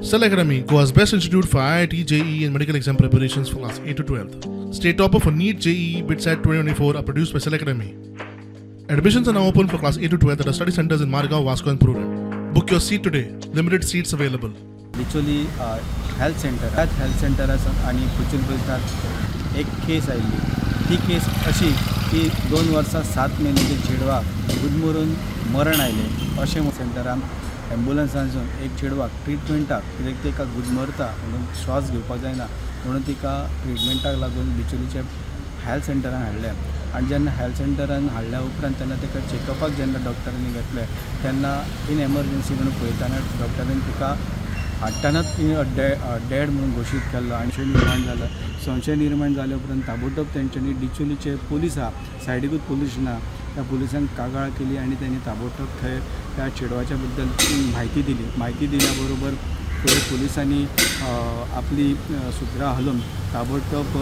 Cell Academy, Goa's best institute for IIT, JEE, and medical exam preparations for class 8 to 12. State topper for NEET, JEE, BITSAT 2024 are produced by Cell Academy. Admissions are now open for class 8 to 12 at our study centers in Margao, Vasco, and Purulem. Book your seat today. Limited seats available. Bicholim health centre, ह्याच health सेंटरासान आनी कुचूल पुलिसांत एक केस आयिल्ली. ती केस अशी की 2 वर्सां 7 म्हयन्याच्या चेडवाक गुदमरून मरण आयलें अशें. सेंटरान एम्बुलन्सांसून एक चेडवाक ट्रिटमेंटाक, कित्याक तिका गुदमरता म्हणून श्वास घेवपाक जायना म्हणून तिका ट्रिटमेंटाक लागून बिचोलीच्या हेल्थ सेंटरान हाडलें. आनी जेन्ना हेल्थ सेंटरान हाडल्या उपरांत तेन्ना ताका चॅकअपाक जेन्ना डॉक्टरांनी घेतलें तेन्ना इन एमरजन्सी म्हणून पळयतना डॉक्टरांनी तिका हाडटनाच डेड म्हणून घोशीत केल्लो आनी संशय निर्माण जालो. संशय निर्माण जाल्या उपरांत ताबडतोब तेंच्यांनी डिचोलीचे पुलीस आहा, सायडीकूच पुलीस ना, त्या पुलिसांक कागाळ केली आनी तेणी ताबडतोब थंय त्या चेडवाच्या बद्दल म्हायती दिली. म्हायती दिल्या बरोबर फुडें पुलिसांनी आपली सुत्रां हलोवन ताबडतोब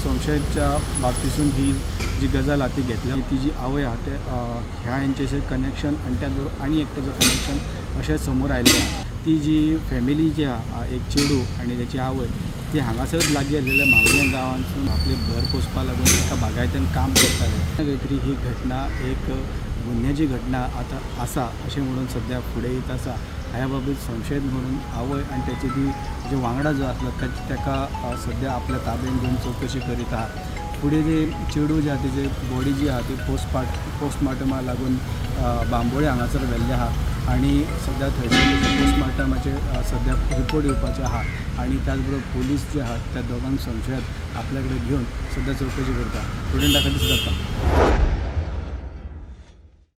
संशयाच्या बाबतीसून ही जी गजाल आहा ती घेतल्या. ती जी आवय आहा ते ह्या हेंचें कनेक्शन आनी त्याच बरोबर आनी एकट्याचो कनेक्शन अशें समोर आयिल्लें आहा. ती जी फॅमिली जी आहा, एक चेडूं आनी तेची आवय, ती हांगासर लागीं आसलेल्या मावोड्या गांवांतसून आपलें घर पोसपा लागून एका बागायतीन काम करताले. खंय तरी ही घटना एक गुन्ह्याची घटना आतां आसा अशें म्हणून सद्या फुडें येत आसा. ह्या बाबतींत संशयीत म्हणून आवय आनी तेची ती जे वांगडा जो आसलो ताका सद्या आपल्या ताब्यात घेवन चवकशी करीत आहा. फुडें जे चेडूं जें आहा तेजी बॉडी जी आहा ती पोस्टमार्टमा लागून बांबोळे हांगासर व्हेल्लें आहा आनी सद्या थंयसर पोस्टमार्टमाचे सद्या रिपोर्ट येवपाचे आहा. आनी त्याच बरोबर पोलीस जे आहात त्या दोगांक संशयात आपल्या कडेन घेवन सद्या चवकशी करता. प्रुडंटा खातीर जाता.